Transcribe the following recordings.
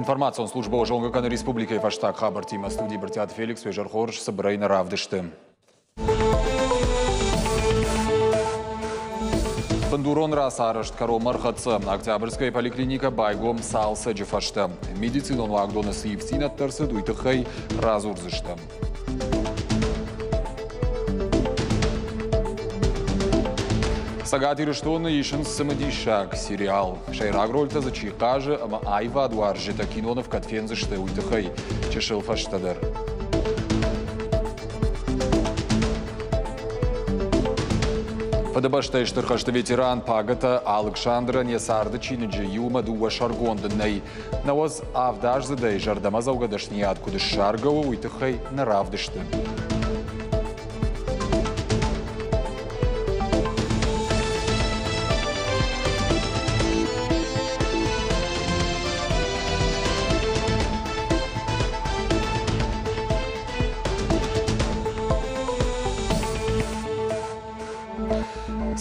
Информацион службӕ зонгӕ кӕны республикӕйы фӕстаг хабӕрттимӕ. Студийы Брытъиаты Феликс, уе зӕр хорз, цыбырӕй нӕ равдысты. Бындурон рацарӕзт кӕронмӕ ӕрхӕццӕ. Октябрьская поликлиникӕ байгом цалцӕджы фӕстӕ. Медицинон уагдоны цы ивддзинӕдтӕ ӕрцыд, уый тыххӕй радзурдзыстӕм. Цӕгат Ирыстоны исынц цымыдисаг сериал. Сӕйраг рольтӕ дзы чи хъазы ӕмӕ аивадуарзджытӕ киноныв кӕд фендзысты, уый тыххӕй чысыл фӕстӕдӕр. Фыдыбӕстӕйы Стыр хӕсты ветеран Пагӕты Алыксандрӕн йӕ царды чиныджы иумӕ дыууӕ сӕргонды нӕй. Науӕдз авдаздзыдӕй зӕрдӕмӕдзӕугӕ дӕсныйад куыд ссаргӕ у, уый тыххӕй нӕ равдысты.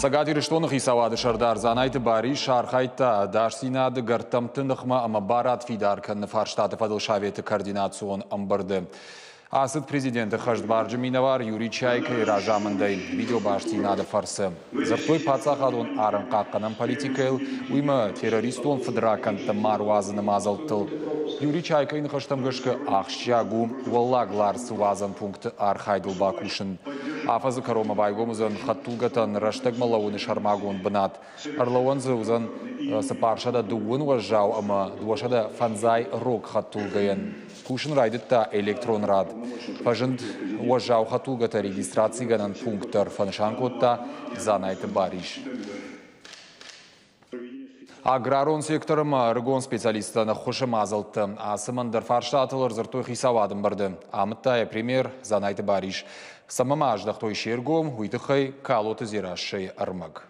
Цӕгат Ирыстоны хицауады сӕрдар Дзанайты Барис архайдта ӕдасдзинады гӕртӕмтты ныхмӕ ӕмӕ барад фидар кӕныны фарстаты фӕдыл советы координацион ӕмбырды. Ацыд президенты хӕстбарджы минӕвар Юрий Чайкайы разамындӕй видеобастдзинады фӕрцы. Дзырдтой паддзахадон арӕнхъахъхъӕнӕн политикӕйыл, уыимӕ террористон фыдракӕндтӕ ма руадзыны мадзӕлттыл. Юрий Чайкайы ныхӕстӕм гӕсгӕ ахсджиаг у Уӕллаг Ларсы уадзӕн пункты архайдыл бакусын. Афӕдзы кӕронмӕ байгом уыдзӕн хӕдтулгӕтӕн рӕстӕгмӕ лӕууыны сӕрмагонд бынат. Ӕрлӕууӕн дзы уыдзӕн 430 уӕззау ӕмӕ 250 рог хӕдтулгӕйӕн. Кусын райдыдта электрон рад. Фӕзынд уӕззау хӕдтулгӕтӕ регистрацигӕнӕн пункт дӕр, фӕнысан кодта Дзанайты Барис. Аграрон сектор ӕмӕ ӕрыгон специалисттӕн ӕххуысы мадзӕлттӕ ацы ӕндӕр фарстатыл ӕрдзырдтой хицауады ӕмбырды. Амыдта йӕ премьер Дзанайты Барис. Цӕмӕ ма аздӕхтой се ргом, уый тыххӕй Калоты Дзерассӕйы ӕрмӕг.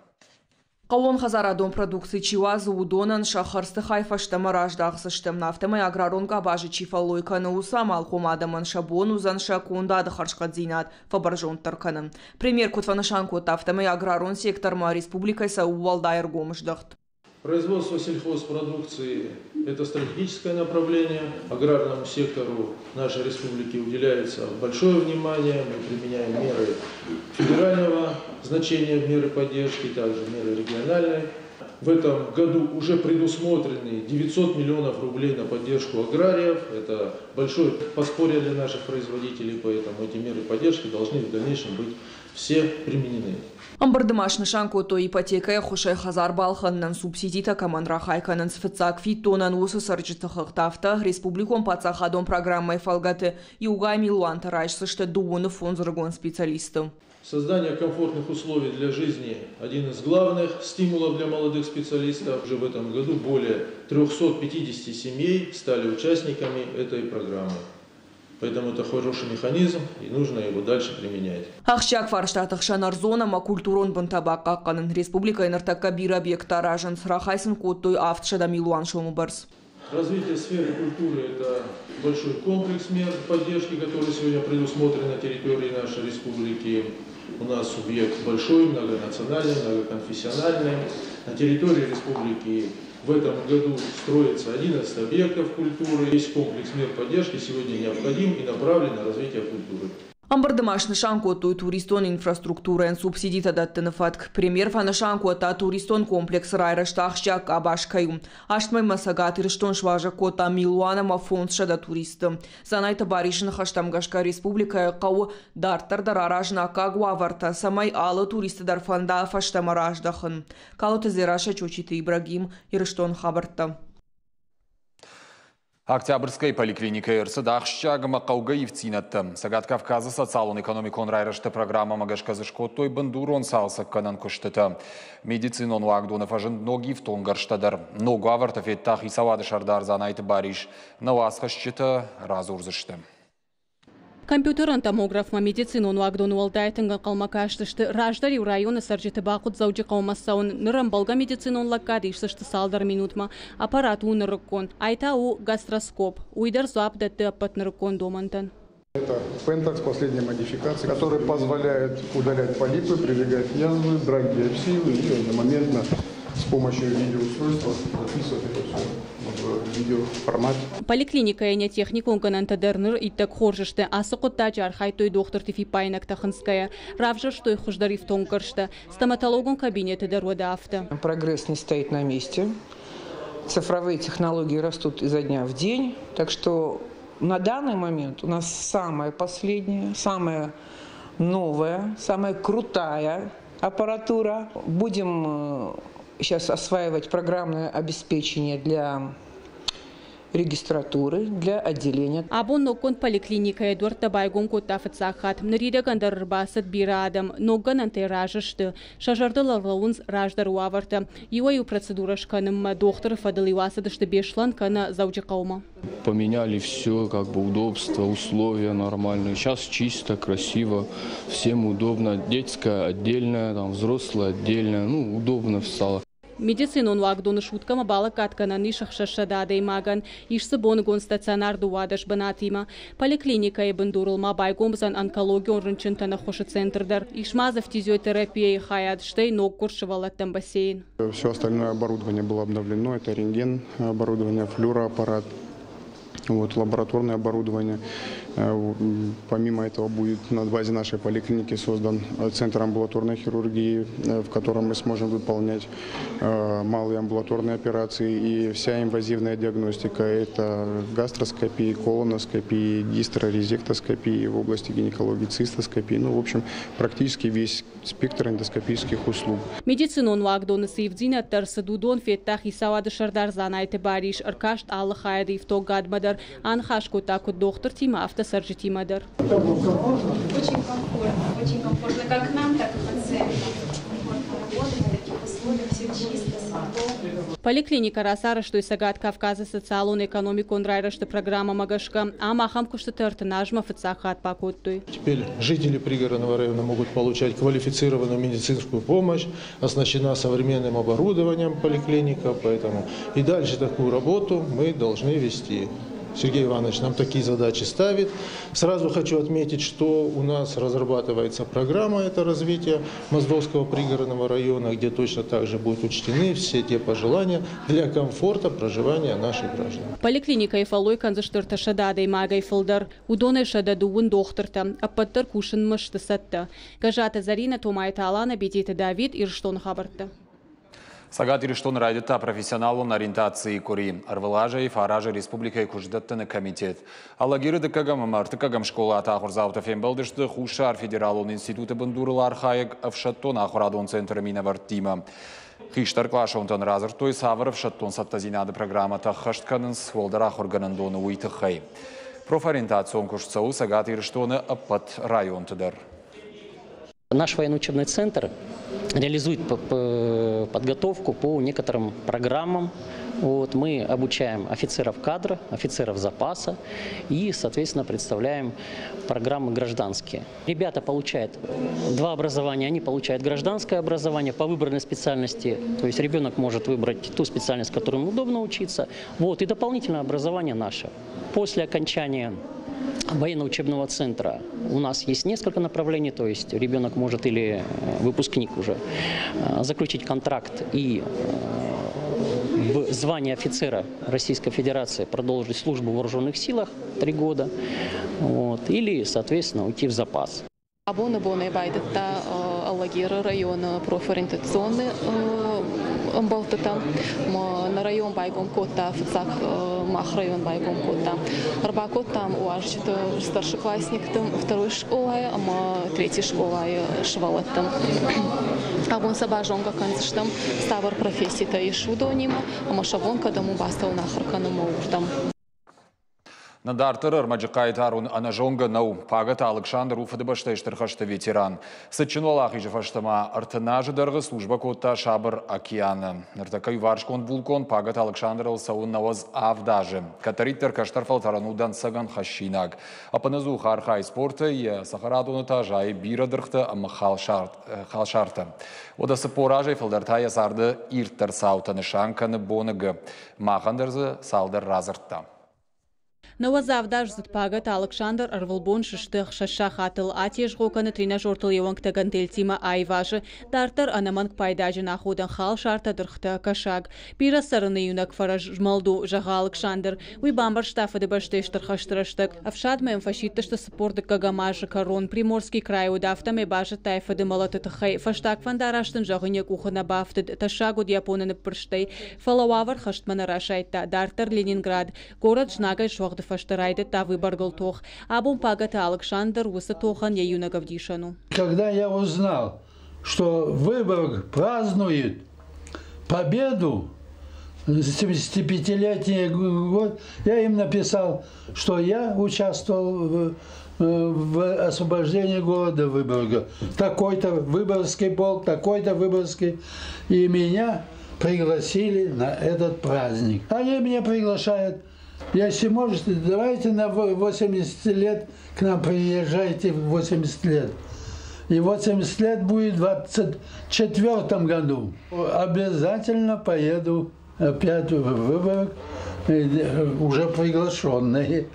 Хъӕууонхӕдзарадон продукци чи уадзы, уыдонӕн сӕ хӕрдзты хай фӕстӕмӕ раздахдзысты. Афтӕмӕй аграрон къабазы чи фӕллой кӕны, уыцы амалхъом адӕмӕн сӕ бон уыдзӕн сӕ кондады хӕрзхъӕддзинад фӕбӕрзонддӕр кӕнын. Премьер куыд фӕнысан кодта, афтӕмӕй аграрон сектормӕ республикӕйы цӕуы уӕлдай ӕргом здӕхт. Производство сельхозпродукции – это стратегическое направление. Аграрному сектору нашей республики уделяется большое внимание. Мы применяем меры федерального значения, меры поддержки, также меры региональной. В этом году уже предусмотрены 900 миллионов рублей на поддержку аграриев. Это большое подспорье для наших производителей, поэтому эти меры поддержки должны в дальнейшем быть все применены. Ӕмбырды ма снысан кодтой ипотекӕйы ӕххуысӕй хӕдзар балхӕнынӕн субсидитӕ кӕмӕн рахай кӕнынц фыццаг фиддонӕн, уыцы цӕрджыты хыгъд. Афтӕ, республикон паддзахадон программӕйы фӕлгӕты иугай милуантӕ райсдзысты дыууыны фондз ӕрыгон специалисты. Создание комфортных условий для жизни – один из главных стимулов для молодых специалистов. Уже в этом году более 350 семей стали участниками этой программы. Поэтому это хороший механизм, и нужно его дальше применять. Ахсджиаг фарстаты хсӕн ӕрдзон ӕмӕ культурон бынтӕ бахъахъхъӕнын. Республикӕйы ныртӕккӕ бирӕ объекттӕ аразынц, рахай сын кодтой 700 милуан сомы бӕрц. Развитие сферы культуры – это большой комплекс мер поддержки, который сегодня предусмотрен на территории нашей республики. У нас субъект большой, многонациональный, многоконфессиональный. На территории республики в этом году строится 11 объектов культуры. Весь комплекс мер поддержки сегодня необходим и направлен на развитие культуры. Ӕмбырды ма снысан кодтой туристон инфраструктурӕйӕн субсидитӕ дӕттыны фӕтк. Премьер фӕнысан кодта, туристон комплексы райрӕзт ахсджиаг къабаз кӕй у. Аст мӕймӕ Цӕгат Ирыстон суазӕг кодта 1 500 000 туристы. Дзанайты Барисы ныхӕстӕм гӕсгӕ республикӕйы хъӕуы дарддӕр дӕр аразын аккаг уавӕртӕ, цӕмӕй алы туристы дӕр фӕнда фӕстӕмӕ раздӕхын. Калоты Дзерассӕ, Чочиты Ибрагим, Ирыстон хабӕрттӕ. Октябрьская поликлиникӕйы ӕрцыд ахсджиаг ӕмӕ хъӕугӕ ивддзинӕдтӕ. Цӕгат Кавказы социалон-экономикон райрӕзты программӕмӕ гӕсгӕ дзы скодтой бындурон цалцӕггӕнӕн куыстытӕ. Медицинон уагдоны фӕзынд ног ифтонггӕрзтӕ дӕр. Ног уавӕртӕ федта хицауады сӕрдар Дзанайты Барис. Нӕ уацхӕсджытӕ радзурдзысты. Компьютерон томографмӕ медицинон уагдоны уӕлдай тынг ӕнхъӕлмӕ кастысты. Раздӕр-иу районы цӕрджыты бахъуыд Дзӕуджыхъӕумӕ цӕуын. Ныр ӕмбӕлгӕ медицинон лӕггад исдзысты цалдӕр минутмӕ. Аппарат у нырыккон. Ай та у гастроскоп. Уый дӕр дзуапп дӕтты ӕппӕт нырыккон домӕнтӕн. Это Pentax последней модификации, который позволяет удалять полипы, прижигать язвы, брать биопсию и одномоментно с помощью видеоустройства записывать это все в видеоформат. Поликлиникӕйы нӕ техникон гӕнӕнтӕ дӕр ныр иттӕг хорз сты. Ацы хъуыддаджы архайдтой дохтырты фиппаинӕгтӕ хынцгӕйӕ. Равзӕрстой хуыздӕр ифтонггӕрзтӕ. Стоматологон кабинеты дӕр уӕдӕ афтӕ. Прогресс не стоит на месте. Цифровые технологии растут изо дня в день. Так что на данный момент у нас самая последняя, самая новая, самая крутая аппаратура. Будем сейчас осваивать программное обеспечение для регистратуры, для отделения. Абон ноггонд поликлиникӕйы дуӕрттӕ байгом кодта фыццаг хатт. Ныридӕгӕн дӕр ӕрбацыд бирӕ адӕм. Ног гӕнӕнтӕй разы сты. Сӕ зӕрдыл ӕрлӕууынц раздӕры уавӕртӕ. Иуӕй-иу процедурӕ скӕнынмӕ дохтыры фӕдыл-иу ацыдысты Беслӕн кӕнӕ Дзӕуджыхъӕумӕ. Поменяли все, как бы удобства, условия нормальные. Сейчас чисто, красиво, всем удобно. Детская отдельная, там, взрослая отдельная. Ну, удобно стало. Медицинон уагдоны суткӕмӕ балӕггад кӕнӕн ис 600 адӕймагӕн. Ис дзы боныгон стационар 12 бынатимӕ. Поликлиникӕйы бындурыл ма байгом уыдзӕн онкологион рынчынтӕн ӕххуысы центр дӕр. Ис ма дзы фтизиотерапияйы хайад, стӕй ноггуырд сывӕллӕттӕн бассейн. Все остальное оборудование было обновлено. Это рентген оборудование, флюороаппарат, вот, лабораторное оборудование. Помимо этого будет на базе нашей поликлиники создан центр амбулаторной хирургии, в котором мы сможем выполнять малые амбулаторные операции и вся инвазивная диагностика. Это гастроскопии, колоноскопии, гистерорезектоскопии в области гинекологии, цистоскопии. Ну, в общем, практически весь спектр эндоскопических услуг. Медицинон уагдоны цы ивддзинӕдтӕ ӕрцыд, уыдон федта хицауады сӕрдар Дзанайты Барис. Ӕркаст алы хайады ифтонгадмӕ дӕр. Аныхас кодта куыд дохтыртимӕ, афтӕ цӕрджытимӕ дӕр. Очень комфортно, очень комфортно как нам, так и пациентам. Комфортно работать в таких условиях, все чисто, светло. Поликлиникӕ рацарӕзтой Цӕгат Кавказы социалон-экономикон райрӕзты программӕмӕ гӕсгӕ. Ам ахӕм куыстытӕ 30 азмӕ фыццаг хатт бакодтой. Теперь жители пригородного района могут получать квалифицированную медицинскую помощь, оснащена современным оборудованием поликлиника, поэтому и дальше такую работу мы должны вести. Сергей Иванович нам такие задачи ставит. Сразу хочу отметить, что у нас разрабатывается программа это развитие Моздокского пригородного района, где точно так же будут учтены все те пожелания для комфорта проживания наших граждан. Поликлиникӕйы фӕллой кӕндзысты 300 адӕймагӕй фылдӕр. Уыдонӕй 120 дохтыртӕ. Ӕппӕт дӕр кусынмӕ сты цӕттӕ. Гӕззаты Зӕринӕ, Томайты Алана, Бететы Давид, Ирыстоны хабӕрттӕ. Цӕгат Ирыстоны райдыдта профессионалон ориентацийы къуыри. Ӕрвылаз ӕй фӕаразы республикӕйы куыстдӕттыны комитет. Алагиры дыккӕгӕм ӕмӕ ӕртыккӕгӕм скъолаты ахуырдзаутӕ фембӕлдысты Хуссар федералон институты бындурыл архайӕг ӕфсӕддон ахуырадон центры минӕвӕрттимӕ. Хистӕркъласонтӕн радзырдтой, цавӕр ӕфсӕддон цӕттӕдзинады программӕтӕ ӕххӕст кӕнынц уӕлдӕр ахуыргӕнӕндоны, уый тыххӕй. Профориентацион куыст цӕуы Цӕгат Ирыстоны ӕппӕт районты дӕр. Наш военно-учебный центр реализует подготовку по некоторым программам. Вот, мы обучаем офицеров кадра, офицеров запаса и, соответственно, представляем программы гражданские. Ребята получают два образования. Они получают гражданское образование по выбранной специальности. То есть ребенок может выбрать ту специальность, которой ему удобно учиться. Вот, и дополнительное образование наше. После окончания военно-учебного центра у нас есть несколько направлений, то есть ребенок может или выпускник уже заключить контракт и в звании офицера Российской Федерации продолжить службу в вооруженных силах 3 года, вот, или, соответственно, уйти в запас. Абоны бонӕй байдыдта Алагиры районы профориентационный ӕмбӕлдтытӕ. Нӕ район байгом кодта, фыццаг мах район байгом кодта. Ӕрбакодтам уазджыты старшеклассникты второй скъолайы ӕмӕ третий скъолайы сывӕллӕтты. Абон сӕ базонгӕ кӕндзыстӕм, цавӕр професситӕ ис уыдонимӕ, ӕмӕ сӕ бон кӕдӕм у бацӕуын ахуыр кӕнынмӕ, уырдӕм. Нӕ дарддӕры ӕрмӕджы хъайтар уын ӕнӕзонгӕ нӕу. Пагӕты Алыксандр у Фыдыбӕстӕйы Стыр хӕсты ветеран. Цытджын уӕлахизы фӕстӕ ма 30 азы дӕргъы службӕ кодта Сабыр океаны. Ныртӕккӕ иуварсгонд булкъон Пагӕты Алыксандрыл цӕуы 97 азы. Кӕддӕриддӕр кӕстӕр фӕлтӕрӕн у дӕнцӕгӕн хӕссинаг. Ӕппынӕдзух архайы спортӕй, йӕ цӕхӕрадоны та зайы бирӕ дыргътӕ ӕмӕ халсартӕ. Уӕдӕ 40 азӕй фылдӕр та йӕ царды ирддӕр цаутӕ нысан кӕны боныгы. Махӕн дӕр дзы цалдӕр радзырдта. 97-аздзыд Пагӕты Алыксандр ӕрвылбон сысты 6 сахатыл, атезгъо кӕны тренажертыл йе уӕнгтӕ гантельтимӕ аивазы. Дарддӕр ӕнӕмӕнг пайдаджын аходӕн халсартӕ, дыргътӕ, кӕсаг. Бирӕ цӕрыны иунӕг фӕрӕз змӕлд у, зӕгъы Алыксандр. Уый бамбӕрста Фыдыбӕстӕйы Стыр хӕсты рӕстӕг. Ӕфсадмӕ йӕм фӕсидтысты 42-ӕм азы кӕрон. Приморский крайы уыд, афтӕмӕй базыдта йӕ фыды мӕлӕты тыххӕй. Фӕстаг фӕндараст ын зӕгъын йӕ къухы нӕ бафтыд. Тӕссаг уыд Японы ныббырстӕй. Фӕлӕ уавӕр хӕстмӕ нӕ расайдта. Дарддӕр Ленинград. Горӕт знагӕй суӕгъды фӕстӕ райдыдта Выборгыл тох. Абон Пагӕты Алыксандр уыцы тохӕн йӕ иунӕг ӕвдисӕн у. Когда я узнал, что Выборг празднует победу, 75-летний год, я им написал, что я участвовал в освобождении города Выборга. Такой-то Выборгский полк, такой-то Выборгский. И меня пригласили на этот праздник. Они меня приглашают. Если можете, давайте на 80 лет к нам приезжайте в 80 лет. И 80 лет будет в 24 году. Обязательно поеду опять в Выборг, уже приглашенный.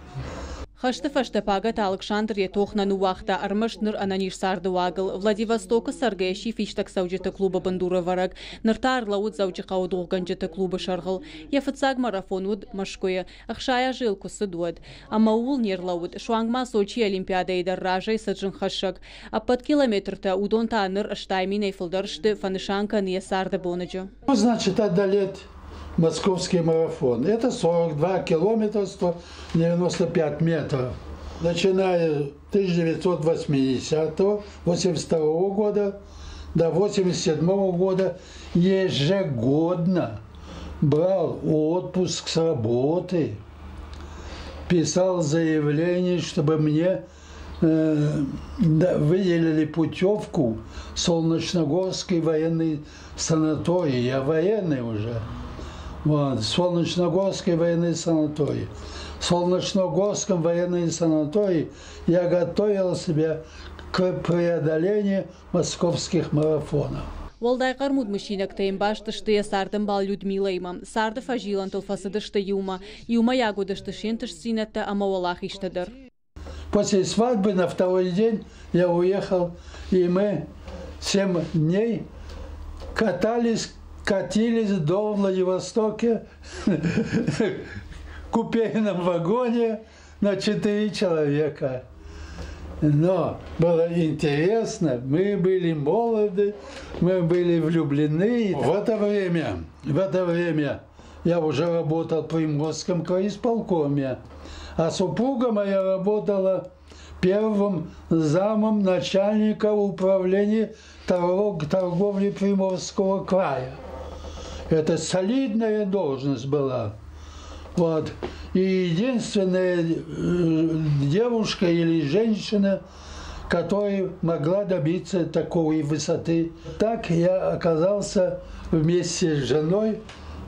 Хӕсты фӕстӕ Пагӕты Алыксандр йӕ тох нӕ ныууагъта, ӕрмӕст ныр ӕнӕниз царды уагыл. Владивостокы цӕргӕйӕ сси фистӕгцӕуджыты клубы бындурӕвӕрӕг. Ныр та ӕрлӕууыд Дзӕуджыхъӕуы дугъгӕнджыты клубы сӕргъыл. Йӕ фыццаг марафон уыд Мӕскуыйы, 60 азы йыл куы цыд, уӕд. Ӕмӕ ууыл не рлӕууыд, суанг ма Сочийы Олимпиадӕйы дӕр разӕй цыд зынгхӕссӕг. Ӕппӕт километртӕ, уыдон та ныр 80 000-ӕй фылдӕр сты, фӕнысан кӕны йӕ царды боныджы. Значит, одолеть московский марафон. Это 42 километра 195 метров. Начиная с 1980-82 года до 1987 года ежегодно брал отпуск с работы, писал заявление, чтобы мне выделили путевку в Солнечногорский военный санаторий. Я военный уже. Вот, Солнечногорский военный санаторий. В Солнечногорском военном санатории я готовил себя к преодолению московских марафонов. Уӕлдай хъӕрмуд мысинӕгтӕ йын баст сты йӕ цардӕмбал Людмилӕимӕ. Царды фӕзилӕнтыл фӕцыдысты иумӕ. Иумӕйаг уыдысты се нтыстдзинӕдтӕ ӕмӕ уӕлахизтӕ дӕр. После свадьбы на второй день я уехал, и мы 7 дней катались, катились до Владивостока в купейном вагоне на четыре человека. Но было интересно, мы были молоды, мы были влюблены. В это время я уже работал в Приморском крайисполкоме, а супруга моя работала первым замом начальника управления торговли Приморского края. Это солидная должность была. Вот. И единственная девушка или женщина, которая могла добиться такой высоты. Так я оказался вместе с женой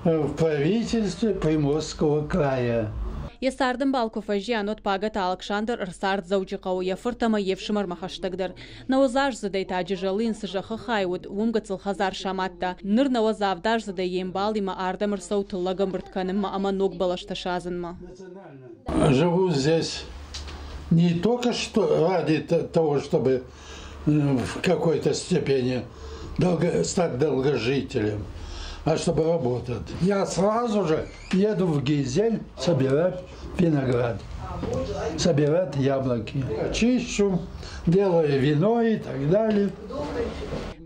в правительстве Приморского края. Йӕ цардӕмбал куы фӕзиан, уӕд Пагӕты Алыксандр ӕрцард Дзӕуджыхъӕуы йӕ фырт ӕмӕ йе фсымӕрмӕ хӕстӕгдӕр. 90-аздзыдӕй та Джызӕлы йын цы зӕххы хай уыд, уым гыццыл хӕдзар самадта. Ныр 97-аздзыдӕй йе мбалимӕ ардӕм ӕрцӕуы тыллӕг ӕмбырд кӕнынмӕ ӕмӕ ног бӕлӕстӕ садзынмӕ. Живу здесь не только что ради того, чтобы в какой-то степени стать долгожителем, а чтобы работать. Я сразу же еду в Гизель собирать виноград, собирать яблоки. Чищу, делаю вино и так далее.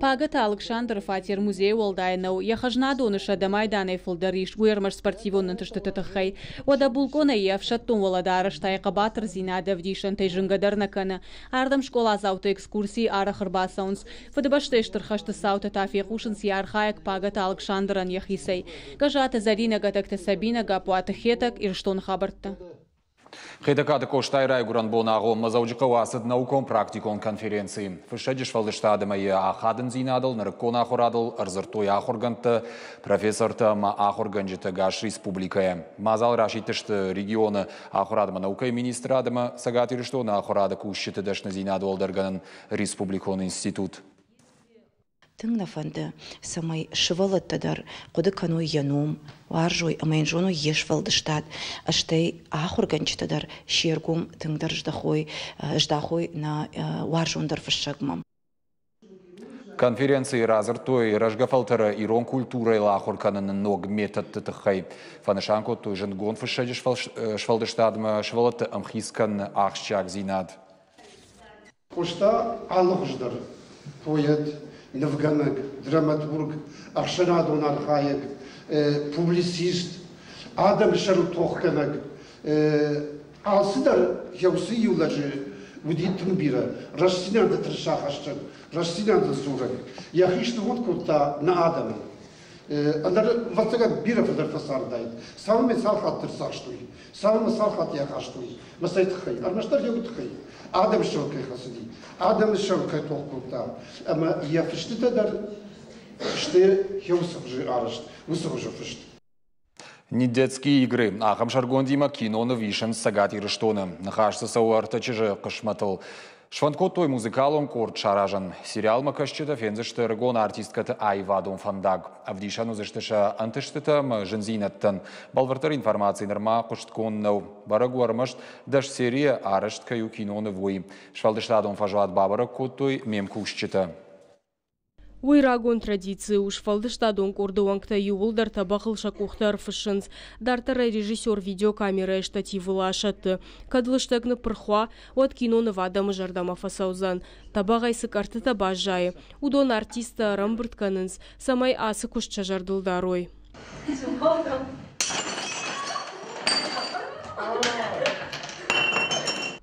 Пагӕты Алыксандры фатер музейы уӕлдай нӕу. Йӕ хӕзнадоны 100 майданӕй фылдӕр ис, уый ӕрмӕст спортивон ӕнтыстыты тыххӕй. Уӕдӕ булкъонӕй йӕ ӕфсӕддон уӕлӕдарӕстӕй хъӕбатырдзинады ӕвдисӕнтӕй зынгӕ дӕр нӕ кӕны. Ардӕм скъоладзауты экскурсийы арӕх ӕрбацӕуынц. Фыдыбӕстӕйы Стыр хӕсты цаутӕ та фехъусынц йӕ архайӕг Пагӕты Алыксандрӕн йӕхицӕй. Гӕзаты Зӕринӕ, Гӕтӕгты Сабинӕ, Гаппуаты Хетӕг, Ирыстоны хабӕрттӕ. Хетӕгкаты Къостайы райгуырӕн боны агъоммӕ Дзӕуджыхъӕуы ацыд наукон-практикон конференци. Фыссӕджы сфӕлдыстад ӕмӕ йӕ ахадындзинадыл, нырыккон ахуырадыл ӕрдзырдтой ахуыргӕндтӕ, профессортӕ ӕмӕ ахуыргӕнджытӕ ӕгас республикӕйӕ. Мадзал расидтысты регионы ахуырад ӕмӕ наукӕйы министрад ӕмӕ Цӕгат Ирыстоны ахуырады кусджыты дӕсныдзинад уӕлдӕргӕнӕн республикон институт. Тынг нӕ фӕнды, цӕмӕй сывӕллӕттӕ дӕр хъуыды кӕной йӕ ном, уарзой ӕмӕ йын зоной йе сфӕлдыстад, стӕй ахуыргӕнджытӕ дӕр се ргом тынгдӕр здахой, здахой нӕ уарзондӕр фыссӕгмӕ. Конференцийы радзырдтой рӕзгӕ фӕлтӕры ирон культурӕйыл ахуыр кӕныны ног методты тыххӕй. Фӕнысан кодтой зындгонд фыссӕджы сфӕлдыстадмӕ сывӕллӕтты ӕмхиц кӕныны ахсджиагдзинад. Къоста алыхуыздӕр поэт, нывгӕнӕг, драматург, ӕхсӕнадон архайӕг, публицист, адӕмы сӕрыл тохгӕнӕг. Алцыдӕр еусы иу лӕджы уыди тынг бирӕ рӕстдзинады тырысахӕссӕг, рӕстдзинады дзурӕг. Йӕхи снывонд кодта нӕ адӕмӕн. Ӕндӕр, ӕвӕццӕгӕн, бирӕ фылдӕр фӕцардаид. Цалынмӕ цал хатты ӕрцахстой, цалынмӕ цал хатты йӕ ахастой, мӕ цӕй тыххӕй, ӕрмӕстдӕр йӕ уый тыххӕй. Адӕмы сӕрыл кӕй хӕцыди, адӕмы сӕрыл кӕй тох кодта, ӕмӕ йӕ фыстытӕ дӕр сты йӕ уыцы хуызы арӕзт, уыцы хуызы фыст. Не детские игры. Ахӕм сӕргондимӕ киноныв исынц Цӕгат Ирыстоны. Ныхас дзы цӕуы ӕртӕ чызджы хъысмӕтыл. Сфӕнд кодтой музыкалон къорд саразын. Сериалмӕ кӕсджытӕ фендзысты ӕрыгон артисткӕты аивадон фӕндаг. Ӕвдисӕн уыдзысты сӕ ӕнтыстытӕ ӕмӕ зындзинӕдтӕн. Бӕлвырддӕр информаци нырма хъуыстгонд нӕу. Бӕрӕг у ӕрмӕст 10 серийӕ арӕзт кӕй у киноныв, уый. Сфӕлдыстадон фӕзуат бабӕрӕг кодтой ме мкусджытӕ. Уый рагон традици у, сфӕлдыстадон къорды уӕнгтӕ иууылдӕр тӕбӕгъыл сӕ къухтӕ ӕрфыссынц. Дарддӕр ӕй режиссер видеокамерӕйы штативыл асӕтты. Кӕд лыстӕг ныппырх уа, уӕд киноныв адӕмы зӕрдӕмӕ фӕцӕудзӕн. Тӕбӕгъӕй цы къӕрттытӕ баззайы, уыдон артисттӕ ӕрӕмбырд кӕнынц, цӕмӕй ацы куыст сӕ зӕрдыл дарой.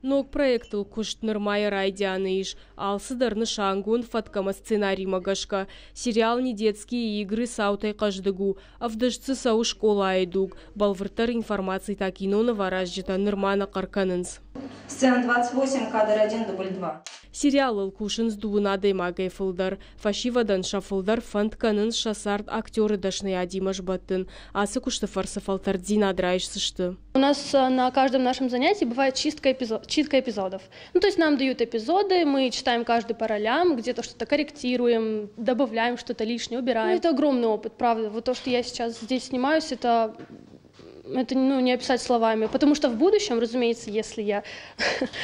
Ног проектыл куыст нырма йӕ райдианы ис. Алцыдӕр нысангонд фӕтк ӕмӕ сценаримӕ гӕсгӕ. Сериал «Не детские игры» цаутӕй хъӕздыг у. Ӕвдыст дзы цӕуы скъолайы дуг. Бӕлвырддӕр информаци та кинонываразджытӕ нырма нӕ хъӕр кӕнынц. Сцена 28, кадр 1, дубль 2. Сериалыл кусынц дыууын адӕймагӕй фылдӕр. Фӕсивӕдӕн сӕ фылдӕр фӕнд кӕнынц сӕ цард актеры дӕсныйадимӕ сбӕттын. Ацы куысты фӕрцы фӕлтӕрддзинад райсдзысты. У нас на каждом нашем занятии бывает чистка, эпизод, читка эпизодов. Ну, то есть нам дают эпизоды, мы читаем каждый по ролям, где-то что-то корректируем, добавляем что-то лишнее, убираем. Ну, это огромный опыт, правда. Вот то, что я сейчас здесь снимаюсь, это ну, не описать словами. Потому что в будущем, разумеется, если я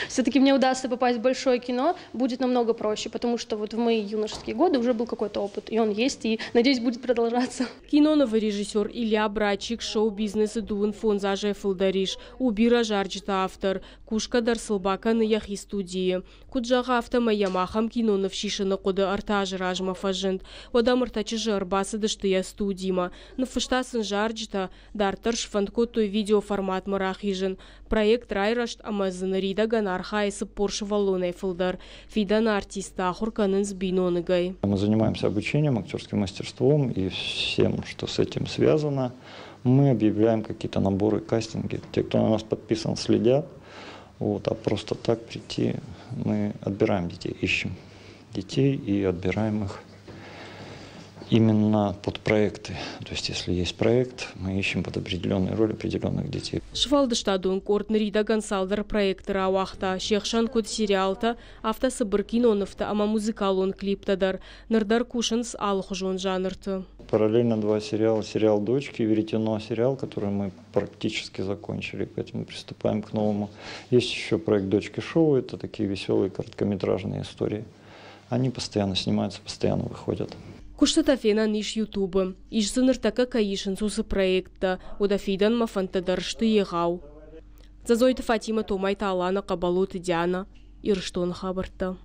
все-таки мне удастся попасть в большое кино, будет намного проще, потому что вот в мои юношеские годы уже был какой-то опыт, и он есть, и, надеюсь, будет продолжаться. Кинонывы режиссер Илья Братчик шоу-бизнесы дыууын фондз азӕй фылдӕр ис. У бирӕ зарджыты автор. Кусгӕ дӕр сыл бакӕны йӕхи студийы. Куыд зӕгъы, афтӕмӕй йӕм ахӕм киноныв сисыны хъуыды ӕртӕ азы размӕ фӕзынд. Уӕд ӕм ӕртӕ чызджы ӕрбацыдысты йӕ студимӕ. Ныффыста сын зарджытӕ, дарддӕр сфӕнд кодтой видеоформатмӕ рахизын. Проект райрӕзт ӕмӕ дзы ныридӕгӕн архайы 40 сывӕллонӕй фылдӕр. Фидӕны артисттӕ ахуыр кӕнынц биноныгӕй. Мы занимаемся обучением, актерским мастерством и всем, что с этим связано. Мы объявляем какие-то наборы, кастинги. Те, кто на нас подписан, следят. Вот, а просто так прийти, мы отбираем детей, ищем детей и отбираем их именно под проекты. То есть, если есть проект, мы ищем под определенные роли определенных детей. Сфӕлдыстадон къорд ныридӕгӕн цалдӕр проекты рауагъта, се хсӕн куыд сериалтӕ, афтӕ цыбыр кинонывтӕ ӕмӕ музыкалон клиптӕ дӕр. Ныр дӕр кусынц алыхуызон жанрты. Параллельно два сериала. Сериал «Дочки» и «Веретено» сериал, который мы практически закончили, поэтому приступаем к новому. Есть еще проект «Дочки шоу», это такие веселые короткометражные истории. Они постоянно снимаются, постоянно выходят. Куыстытӕ фенӕн ис Ютубы. Ис дзы ныртӕккӕ кӕй исынц, уыцы проекттӕ. Уӕдӕ фидӕнмӕ фӕндтӕ дӕр сты егъау. Дзӕдзойты Фатимӕ, Томайты Алана, Хъӕбӕлоты Диана. Ирыстоны хабӕрттӕ.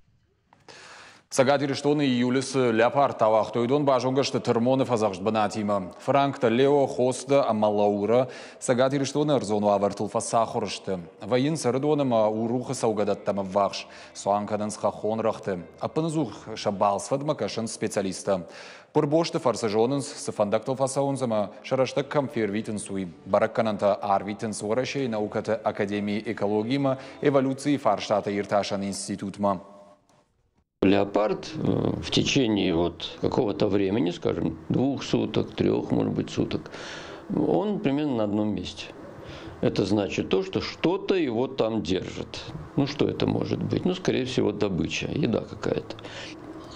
Цӕгат Ирыстоны июлы цы леопардтӕ ауагътой, уыдон базонгӕ сты Тырмоны фӕдзӕхст бынатимӕ. Фыранктӕ Лео, Хоста ӕмӕ Лаура Цӕгат Ирыстоны ӕрдзон уавӕртыл фӕцахуыр сты. Вӕййынц Ӕрыдон ӕмӕ Урухы цӕугӕдӕттӕм ӕввахс. Цуан кӕнынц хӕххон рӕгъты. Ӕппынӕдзух сӕ балцвӕдмӕ кӕсынц специалисттӕ. Хъуырбосты фӕрцы зонынц, цы фӕндӕгтыл фӕцӕуынц ӕмӕ сӕ рӕстӕг кӕм фервитынц, уый. Бӕрӕггӕнӕнтӕ арвитынц Уӕрӕсейы наукӕты академийы экологимӕ, эволюцийы фарстаты иртасӕн институтмӕ. Леопард в течение вот какого-то времени, скажем, 2 суток, 3, может быть, суток, он примерно на одном месте. Это значит то, что что-то его там держит. Ну, что это может быть? Ну, скорее всего, добыча, еда какая-то.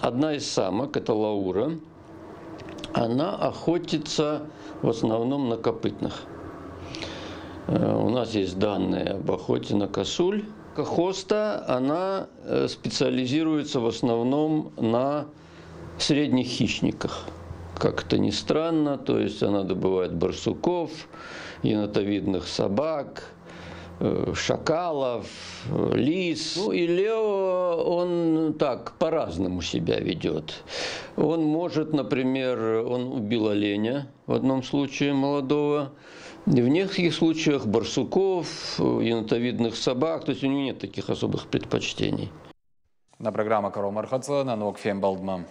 Одна из самок, это Лаура, она охотится в основном на копытных. У нас есть данные об охоте на косуль. Хоста, она специализируется в основном на средних хищниках. Как это ни странно, то есть она добывает барсуков, енотовидных собак, шакалов, лис. Ну и Лео, он так по-разному себя ведет. Он может, например, он убил оленя в одном случае молодого, в некоторых случаях барсуков, енотовидных собак, то есть у него нет таких особых предпочтений. Нӕ программӕ кӕронмӕ ӕрхӕццӕ, нӕ ног фембӕлдмӕ.